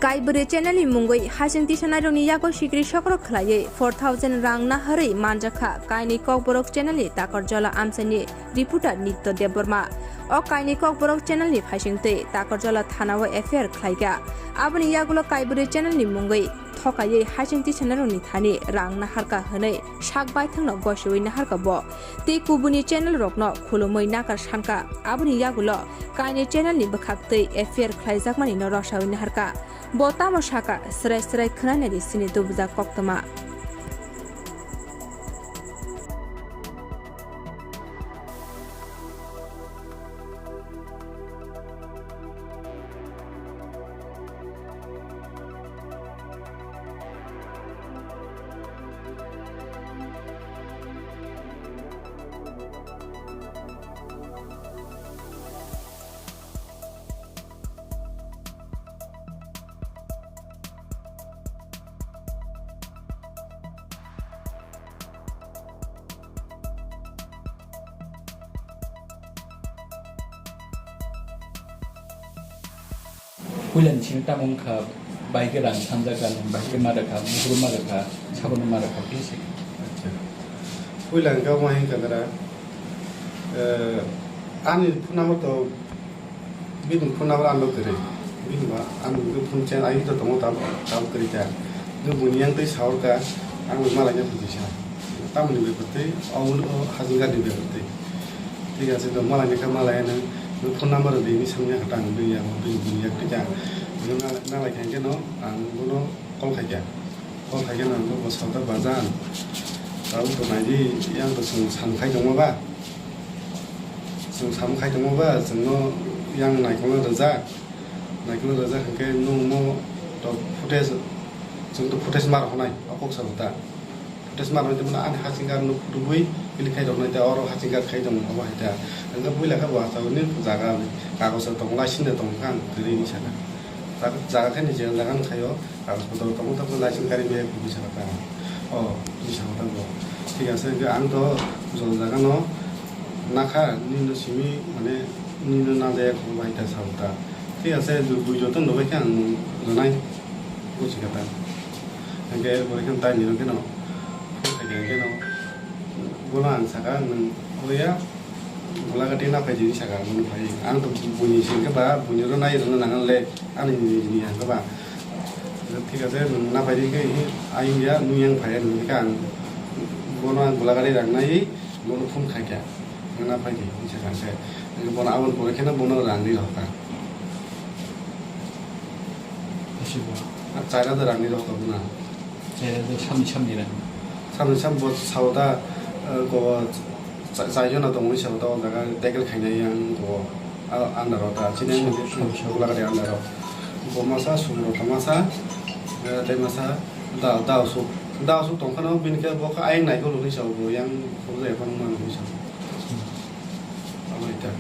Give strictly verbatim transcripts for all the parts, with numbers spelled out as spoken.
Kaibrwi channel ni mungwi hasing tisanairokni yago sikri sokrok khwlaiwi four thousand rang naharwi manjakha kainwi Kokborok channel ni Takarjala amchaini reporter Nitya Debbarma. O kainwi Kokborok channel ni phaisingtwi Takarjala thana o F I R khlaikha. Aboni yagulo Kaibrwi channel ni mungwi thokaiwi hasing tisanairokni thani rang naharkha hwnwi sak baithangno gosiwi naharkha bo. Tei kubuni channel rokno khulumwi nakar sankha. Aboni yagulo kainwi channel ni bwkhaktwi F I R khlaijakmani no rosawi naharkha. Bo tamo sakha, srai srai khwnanai di sini dubujak koktwma. Puila ni simi tamo wngkha, bai khe rang sanjak kha, bai khe ma rwkha, buphuru ma rwkha, sabono ma rwkha, khe se. Acha. Puila hwnkhe omo hwnkha dara, eh, ani phone number to Bini phone number ano kwrwi. Bini ba ano bini phone chen ai to tongo tab tab kwrwi ta. Bini buini yang tei saur ka ang bai malai na phuti sa. Tamoni bai kwrwi, obo no hajing gari bai kwrwi. Thik ase to malai ni kha malai na. Bini phone number bini samya kha tang bini yang bini buini yang kwrwi ta. Bini na na lai kha no ang bono call khai kha. Call khai khe nang bo bwsajak bajan. Tabuk to nai di, yang to chwng sam khai tongma ba. Chwng sam khai tongma ba, chwngno yang naikolno rwjak. Naikolno rwjak hwnkhe nwng mo to footage, chwng to footage ma rw hwnai, o kok sa ta. Footage ma rw hwnai, ani hasing card no phutubui click khai rw hwnai, tei oro hasing card khai tong obo hai ta. Hwnkhe buila khe bo asaguni jaga, kagoj rok tong lai, sinde tong kha, kwrwi ni saka. Jaga, jaga khe ni je jaga no khaio. Kagoj potro tongo, tabuk license gari bai khe bisa kha ta. O, bisa kha ta bo. Thik ase, hwnkhe ang to jol jaga no nakha, nini no simi, mane, nini no najaya kho bai ta sa ta. Thik ase, bui joto no bai khe ang rwnai, buji kha ta. Hwnkhe bo khe tai nini no khe no, phone khai khe no, bono ang saka, nwng oya, Golagati na phaidi hinwi sakha, nwng phai. Ang to buini singkhe ba, buini oro nai rwna nang le, ani nini hwnkhe ba. Thik ase, nwng na phaidi khe, ayung ya, nwng yang phai, nwng khe ang bono ang Golagati rang nai, bono phone khai kha. Nwng na phaidi hinwi sakha khe. Bono aboni pore kheno bono rang ri rw kha. Chai hajar rang ri rw kha bono. Chai hajar samni samni rang. Samni sam bo sao da, eh, go Cha-, chai jona tongwi sa ta o jaga tackle khainai yang o, a, under o ta chini Sure, sure, sure. Golagati under o. Bo masa, Sumrota masa, eh, tei masa, da, da osuk. Da osuk tong phano bini khe bo khe ayang nai khe luni sa bo yang khobjai phano man luni sa. Hmm. Abo ita.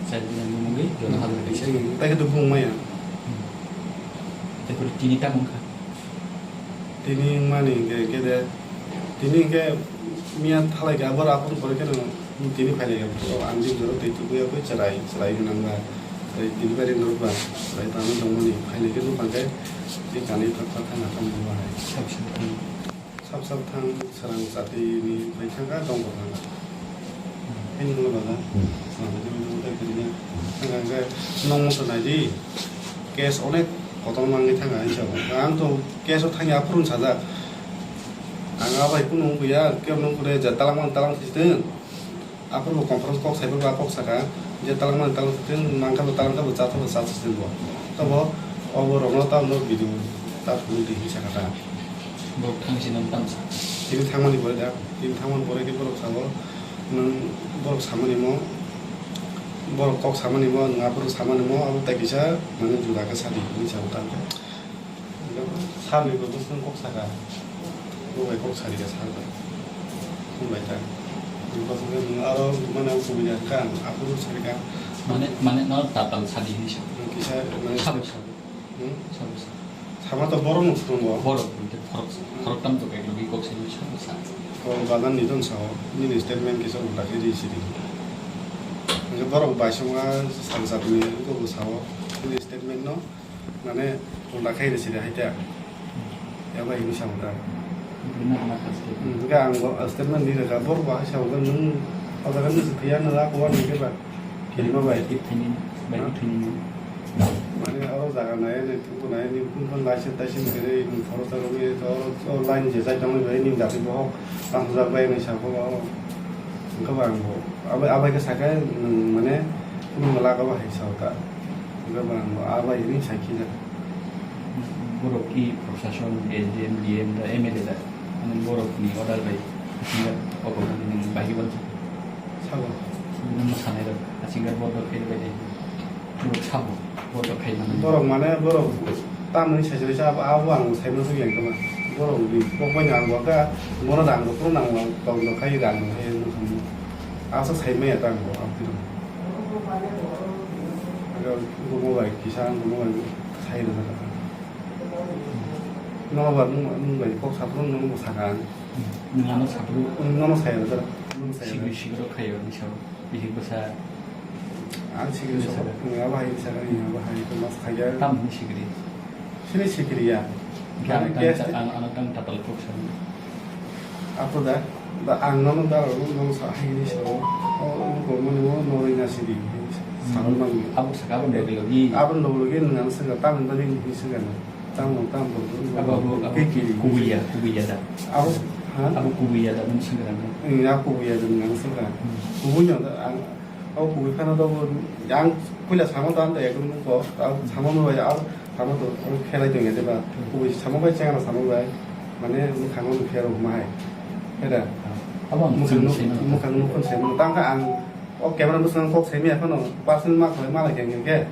Chai jona ni mungwi, jona hazar kaisa. Hmm, tai khe to bung maya. Hmm. Tei khe tini ta mungkha. Tini wngmani hwnkhe, hwnkhe de, tini hwnkhe miya thalai kha, aboro aphuru pore kheno tini phailai kha, o ang jik joro twi tubuya khe chwrai, chwrai gwnang ba, tei delivery norok ba, chwrai tangwi tongmani, phailai khe nukhang khe, tei kanwi phak phak khe nathang bo bahai. Sab sab thang. Sab sab thang, swrang chati ni bai thang kha, dongbo thang kha. Ani ulo baja. Hmm. Swrang chati ni bai thang kha, hwnkhe nwng moto nai di. Case onek kotor mangwi thang kha, hinsa bo. Ang to case o thangya aphuru sajak. Ang abai kunu wngya, kebo nung kure je talang mang talang thisteng. Aphuru bo conference kok sai ba kok saka, je talang mang talang thisteng, mang kha bo talang kha bo cha kha bo cha thisteng bo. Tobo obo rokno ta no video ta phunuk di hinsa kha ta. Borok thang sino tamo sa. Tini thangmani pore da, tini thangmani pore khe borok sabo, nwng borok samani mo, borok kok samani mo, nwng aphuru samani mo, abo tai kisa mane juda khe sadi hinwi sabo ta. Sal ni bo bwswk kok saka, bo bai kok sadi kha sal bai. Nwng bai ta. Bwswk nwng aro mane kubui ya kha, aphuru sadi kha. Mane, mane no tatal sadi hinwi sa. Kisa mane Sabo sa. Hmm? Sabo sa. Sama to borok no phungo. Borok, borok, borok tam to kai logi kok sini sabo sa. Ko badan ni don sao, nini statement kisa ulta khe di sidi. Nge borok bai songma sal satni ko bo sao, nini statement no Mane, unda khai rw siri hai ta. Ya bai hini sa ta. Bini ama kaste. Hmm, ga ang bo statement ni rega bor ba hai sa ga nung o jaga ni phiya na la ko ni ke ba. Kelima bai. Bai thini, bai thini. Mane, o jaga na ya ni, tu na ya ni, kun kun license, license kere, ni khoro ta ro ni, to, o line je jai tong bai ni, dati bo, tang jak bai ni sa ko, o, ko ba ang bo. Abai, abai ke sa ke, hmm, mane, kun la ka ba hai sa ta. Ko ba ang bo, abai ni sa ki ja. Borok ki proshashon, S D M, D M da M L A da, mane borok ni order bai, singa obo ni bai ban. Sabo. Nang sanai rok, asing ka borok khe bai de. Borok sabo, borok khai mane. Borok mane, borok tamni sai sai sa, abo ang sai mano sugya kama. Borok ni, kok bai nang bo ka, bono rang rok, nang rok, tong rok khai rang rok khai nang khamu. Asa sai maya tang bo, ang tiro. Aga, gomo bai, kisa, gomo bai, sai rok. Nono ba, nung, nung bai, kok saphuru nung bo sakha. Nung ano saphuru. Nono sai rok, nung sai rok. Sigri, sigri khayo, ni sao. Bihik bwsa. Ang sikiri sabo. Ang abo hai saka, ang abo hai ko mas khaya. Tam ni sikiri. Sini sikiri ya. Ang tang, ang, ang tang tatal kok sabo. Apo da, da ang nono da ro nono sa hai ni sabo. O ko mo mo no ri na siri. Sabo mang. Abo saka abo dog logi. Abo dog logi nang saka tam da ni saka na. Tamo, tamo, tamo. Abo, abo, abo Kekiri. Kubuya, kubuya da. Abo, ha? Abo kubuya da, nung sengkrak na? Eh, ya kubuya da, nung sengkrak. Hmm. Kubuya da, ang, abo kubui phano da, bo, yang puila samo da, ang da, ekdom nung ko, abo samo no ya, abo samo to, ang khelai tong ya, diba? Hmm. Kubui samo bai, chengra samo bai, mane, nung khamo nung phero ma hai. Heda. Abo ang mukhang sengkrak nung, sengkrak. Mukhang nung khon sengkrak. Tang kha ang, O camera bwskango kok saimaya phano personal ma khlai ma lai khe hwnkhe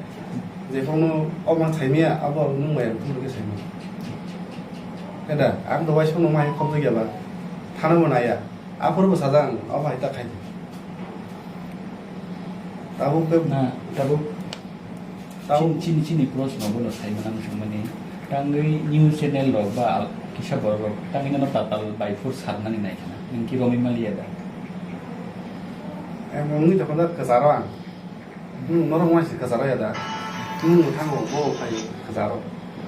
je phone o ma saimaya abo nwng bai ang phone rwgwi saimano. Khe da ang dawai sono ma hai khobjak ya ba thana bo naya aphuru bo sajak ang o hai ta khai di. Tabuk khe na tabuk Tao. Chini, chini, chini proshno bono sai mano swngmani. Tangwi news channel rok ba al-, kisa borok rok tangwi nono tatal by force sarnani nai khana. Nwng ki romwi maliya da? Em, wngwi tongkha da kwcharo ang. Hmm, norok wngma se kwcharo ya da? Hmm, thango, bo khai kwcharo.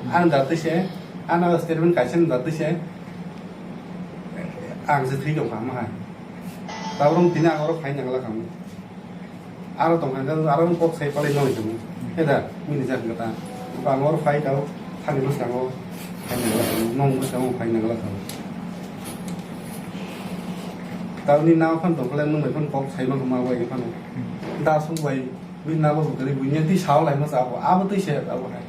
Ang da twi se, ano statement kaisa da twi se, ang se thwi tongkha ma hai. Tao rong tini ang oro khai nangla khamu. Aro tong kha, aro kok sai palai nang tong. Heda, mini jak kata. Bang or phai tao, thani bwskango phai nang la tong, nong bwskango phai nang la tong. Tao ni nao phan tong khle nung bai phan kok sai ma ma bai phan. Da sung bai, bini nabo bwkari buini twi sao lai ma sa abo, abo twi se abo hai.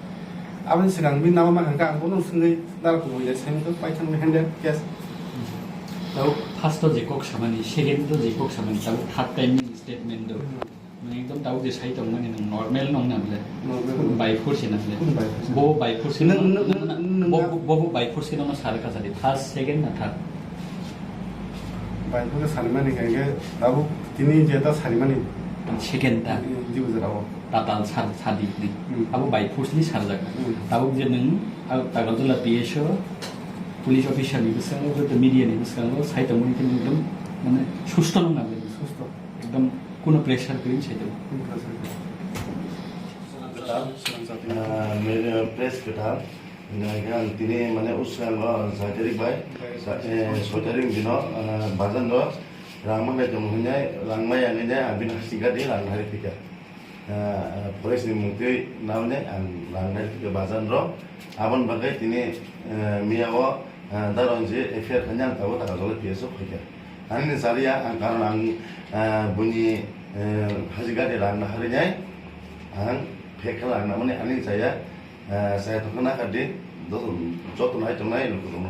Aboni swkang bini nabo ma hangka ang bono swngwi dara kubui le semi to paithang hende case. Tao first to je kok samani, second to je kok samani, tao third time ni statement do. Mane ekdom tao je sai tong mani nang normal nong na bole. Normal. By force na bole. By force. Bo by force Nang, na, nang, na, nang, bo, nang. Bo, bo by force na ma sar ka sadi. First, second na third. Bai, bo sanimani khe, khe abo tini jeta sanimani. Second ta. Di bujra o. Tatal sar, sadi ni. Hmm. Abo by force ni sarjak. Hmm. Abo je nang, ah, Tagaljola P S O, police officer ni bwskango, joto media ni bwskango, sai tongmani khe nang ekdom, mane, susto nang nang. Susto. Ekdom kuno pressure kwrwi sai tongmani. Kuno pressure kwrwi. Ah, me-, press kwtal. Hingkha ang tini mane uskango soi tarik bai, eh, soi tarik dino, eh, bazar no rang mangai tongo hinwi rang maya hinwi ang bini hasing gadi rang nari phika. Eh, forest ni mungtwi nawi ang rang nari phika bazar no. Aboni bagwi tini, eh, miya o, eh, daron je F I R khainai ang tabuk taka jole P S o phaikha. Ani ni sariya ang karon ang, eh, buni, eh, hasing gadi rang naharwi nai ang phek khala ang namani ani saya. Eh, saya tongkha nakha di, joto, joto nai tongnai lukurokno.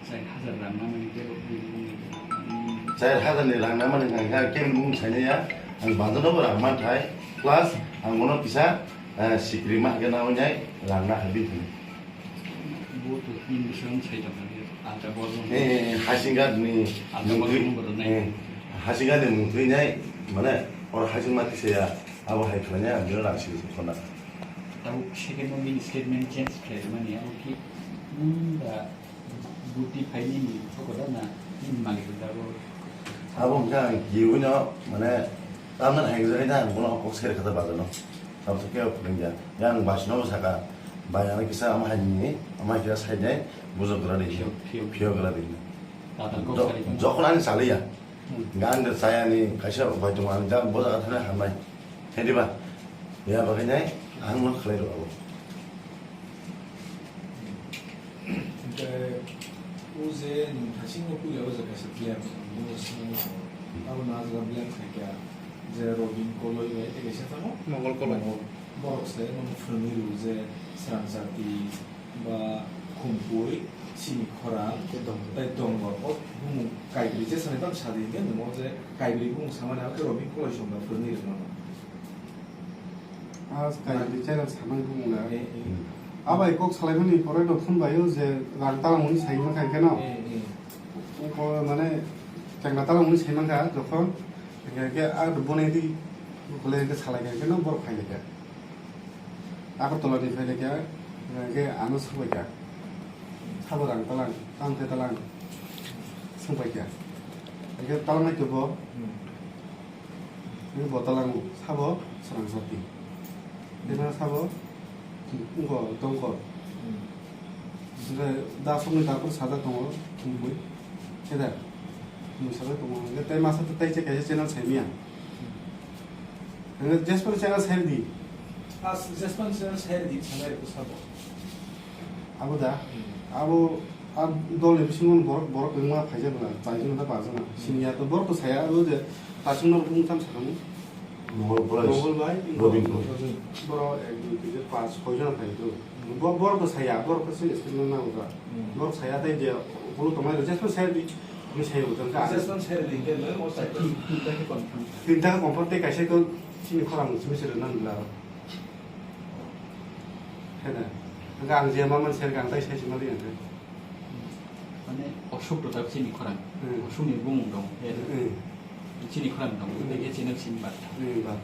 Chai hajar rang namani tei bo bini bumung. Chai hajar ni rang namani hwnka hwnkhe kebini bumung sainai ya, ang bazar no bo rang manthai, plus ang bono kisa, eh, sikri ma hwnkhe nawi nai rang na hai bini. Bo to tin bising sai tongkha di, alta borok. Eh, hasing gadi ni alta borok mungtwi, borok nai. Eh, hasing gadi ni mungtwi nai, mane, oro hasing ma tisa ya, abo hai khlainai ang bini rang sikri khona. Tabuk second o bini statement change khlaimani, abo ki nwng da buti phaini ni phokoda na nini malik da bo? Abo hwnkhe ang kiwi no, mane, tamna hai jai da, ang bono kok sai rwkha da bazar no. Tabuk khe phwrwngya. Yang basino saka, bai ano kisa ama hai ni, ama kisa sai nai, bujo gra di. Phiyok, phiyok. Phiyok gra di. Tata kok Do-, sari tong. Jokhon ani chaliya. Hmm. Gan de chaya ni, kaisa bai tong ani, jang boja thana hamai. Hai di ba? Ya, bagai nai, ang no khlai ro abo. Hingke o je nwng thasing no puila o je kaisa blame, nwng swngo, abo na jaga blame khaikha, je Robin Koloi bai tei kaisa tamo? Mongol Koloi. Mongol. Borok se nono phwrwngwi rw je Srangchati ba Khumpui, Sini Khorang, tei Dongor. Tei Dongor. O bumung kaibrwi je sani tamo sadi hingke nwng o je kaibrwi bumung samani abo khe Robin Koloi songda phwrwngwi rw mano. Ah, kai di channel samani bumung na. Eh, eh. Hmm. Abai kok salaimani pore no phone bai o je rang talang muni sai man khai keno. Eh, eh. Ko mane chengna talang muni sai man kha jokhon. Ke ke a do bone di kole ke salai ke no bor khai ke. Agartala ni phai ke ke ano sabai ka. Sabo rang talang, tang te talang. Sung bai ka. Ke talang nai to bo. Hmm. Ini botalang sabo Srangchati. Dena sabo, ngo Dongkor. Hmm. Hingke da songni dapur sajak tongo, Khumpui. Keda? Khumpui sajak tongo. Hingke tei masa tei kaisa channel saimia. Hingke Jasper channel share di. As Jasper channel share di, samai ko sabo. Abo da? Hmm. Abo, a dol ni bisingo borok, borok wngma phaijak na, chaijak na, bajak na. Hmm. Siniya to borok to saya, abo je, tasung no bung tam sakang. Mongol Koloi. Mongol bai, Robin Koloi. Borok ek, dui, tin, char, panch, soi jona phai to. Hmm. Bo-, borok to saya, borok to se statement na uta. Hmm. Borok saya tai je, bulu tongnai rw, jesma saya di, ni saya uta ka. Jesma saya di, ke lo, mo saya. Tin, tinta ke confirm. Tinta ke confirm te kaisa ko, sini khorang, sini sini nan la. Heda. Hingke ang je ma man ser kang tai sai sima di ang. Mane Ashok to tak chini khorang. Hmm. Ashok ni bumung dong. Hmm. Chini khorang dong. Hmm. Tei chini sim bat. Hmm, bat.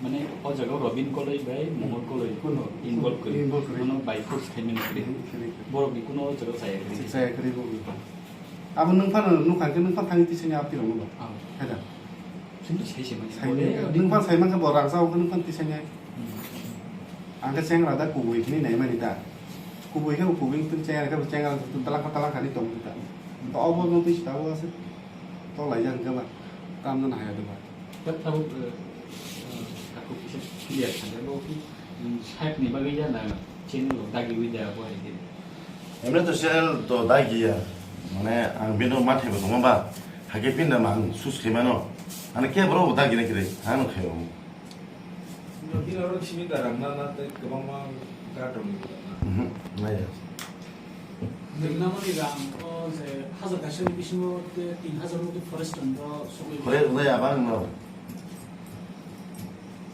Mane o jaga Robin Koloi bai Mongol Koloi kuno involve kori. Involve kori. Mano by force khai mani kori. Hmm, kori, kori. Borok ni kuno o jaga saya kori. Saya kori bo. Abo nung phano nung khan ke nung phan thangwi tisani apti rong bo. Ah. Heda. Sini sai se mani. Sai ni. Nung phan sai man khe bo rang sa o nung phan tisani. Ang khe chengra da kubui hwnwi naimani da. Kubui khe bo kubui wngtong chengra khe bo chengra wngtong talangkha talangkha ni tongmani da. To obo wngtwi se tabuk ase to laijak hwnkhe ba tamno nahaya de ba. Tabuk, eh, eh, aku kisa clear kha de bo ki, mm, side ni bagwi ya na channel o dagiwi da bo hai khe. Emne to channel to dagiya. Mane ang bino mathai bo tongma ba. Hakhe pin da ma ang sus khe mano. Ani khe bro bo dagina kire. Ano khe. Bini oro simi da rang na na tei kwbangma ga tongwi rw na. Mhm, naiya. Nirnamani rang o je hajar kaisa ni bisingo te tin hajar motwi forest rang o sogwi. Forest nai abang no.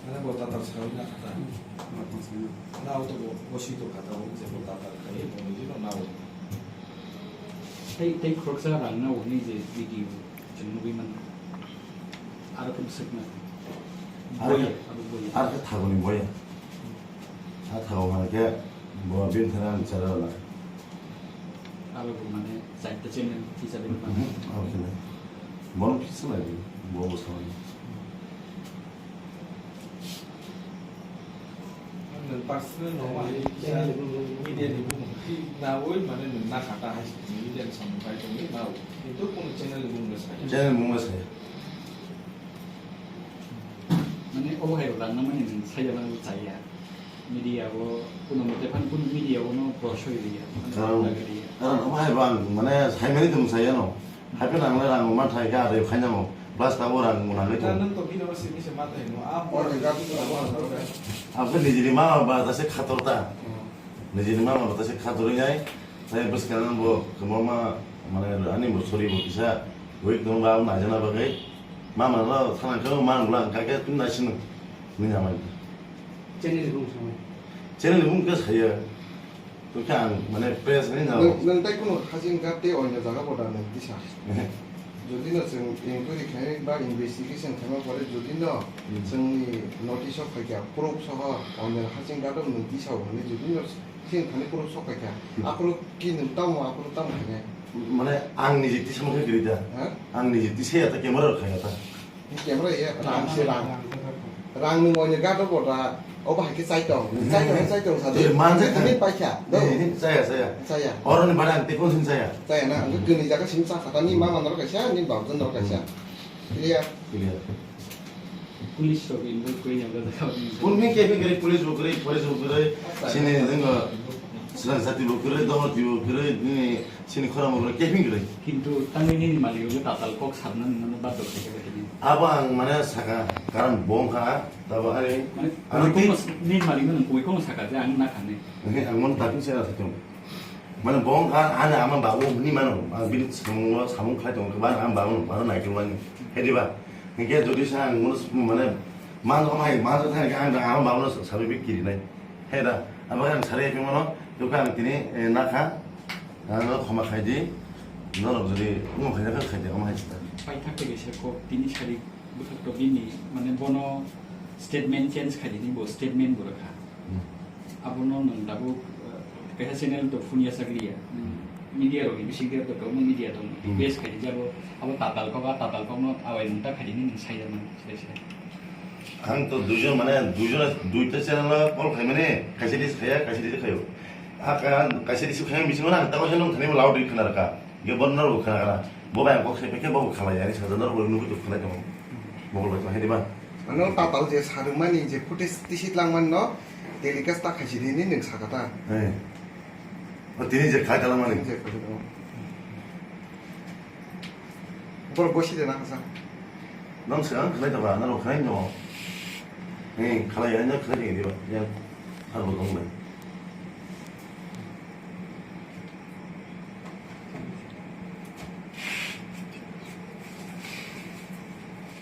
Nang bo tatar sawi na kata. Na auto bo bosi to kata o je bo tatar kai bo ni dino na o. Tei, tei khoroksa rang na o ni je video. Chwng nugwi mano. Aro khe bwswk na. Aro boya, khe, abo boya. Aro khe thagoni boya. A thago hwnba khe bo bini thani ang chara wala. Abo bo mane chaita channel kisa bini mano. Mhm, abo khe. Bono kisa lai bo bo sawani. Nwng personal no ma hai kisa media ni bumung khe nawi mane nwng nakha ta hai media ni samung khai tongwi nawi. Kintu kunu channel ni bumung no saya. Channel ni bumung no saya. Mane obo hai rang na mani nwng saya mani chaya. Media o kunu mote phan kunu media o no prosoi riya. Karon, karon obo hai rang mane sai mani tong saya no. Haikhe nang le rang ma thai kha, are phainamo. Plus tabo rang mo nang le. Nang to bino se mi se ma thai mo. A mo. Abo nijini mama ba ta se khator ta. Hmm. Nijini mama ba ta se khator nai. Tai bwskang bo kwbangma mane ani bo sori bo kisa week tong ba na jana bagwi. Mama no thana khe mang bla ka khe tun na sinu. Ni na mai. Channel ni bung samai. Channel ni bung khe saya. Tongkhe ang, mane, press ni na. Nwng, nwng tai kunu hasing kha tei oino jaga bo da nwng tisa. Ehe. Jodi no chwng inquiry khainai ba investigation khaima pore jodi no Hmm. chwngni notice o phaikha, proof soho oino hasing kha do nwng tisa o hwnwi jodi no chwng thani proof sok khaikha, Hmm. aphuru ki nwng tamo, aphuru tamo khainai? Mane, ang niji tisa mokhe kwrwi da. Ha? Ang niji tisa ya ta camera rok khaya ta. Ni camera ya, rang se rang. Rang ni moini gato bota, obo hai khe chai tong. Chai tong, chai tong sa de. Eh, man chai tong. Min paikha, do. Eh, chaya, chaya. Chaya. Oro ni bana ang tei kon sin chaya. Chaya na, ang khe kini jaga sim cha khata ni mama nor kaisa, ni bab jon nor kaisa. Clear? Clear. Police rok involve koi yang gada kau ni. Pun min kepin kere police bo kere, police bo kere. Chaya. Sini dengo sila jati bo kere, dohor ti bo kere, ni Sini khorang rok keping kwrwi. Kintu tangwi nini malik rok tatal kok sabna nangmano bathok khaikha bai tini. Abo ang mane saka, karon bo wngkha, tabo ani, mane, ani koi kono, nini malik no nung koi kono saka je ang nakha ne. Ang mano tapin se na satung. Mane bo wngkha, ani ama babu hwnwi mano, ang bini samung, samung khlai tongo, ba ang babu, babu naitung mani. Hediba, hingke jodi sa ang mano, mane, manjo mai, manjo thani ang ama babu no sabi bi kirinai. Heda, abo ang sari mano, tokha ang tini, eh, nakha. Ano khoma khaidi, norok jodi omo khaina khe khaidi, omo hai sita. Paithak tei kaisa kok tini sari bwkhak to bini, mane bono statement change khaidi ni bo statement bo rwkha. Hmm. Abono nwng tabuk, eh, kaisa channel to phunuyasakliya. Hmm. Media rokni bisingtwi to kwbangma media tong. Hmm. Request khaidi je abo, abo tatal kok, a tatal kokno awai mungta khaidi ni nwng saijakmani, sai sai. Ang to duijon mane, duijon, duita channel o call khaimani, kaisa dis khaya, kaisa dis khayo. Aka kaisa receive khaina bisingo na, tamo se nung thani loud ri khna rwkha. Ge bon nor khna kana. Bo bai kok se pekhe bo khalai, ani sajana bo nugui to khalai tamo. Mobile bai to hai diba. Ano tatal je sarumani je footage tisit langman no, telecast ta khaisi dini nung sakata. He. O tini je khai talamani. Je khai talamani. Borok gosi de na kasa. Nang se ang khalai taba, nang khalai no. He, khalai ya, nang khalai diba. Ya. Har bo dong bai.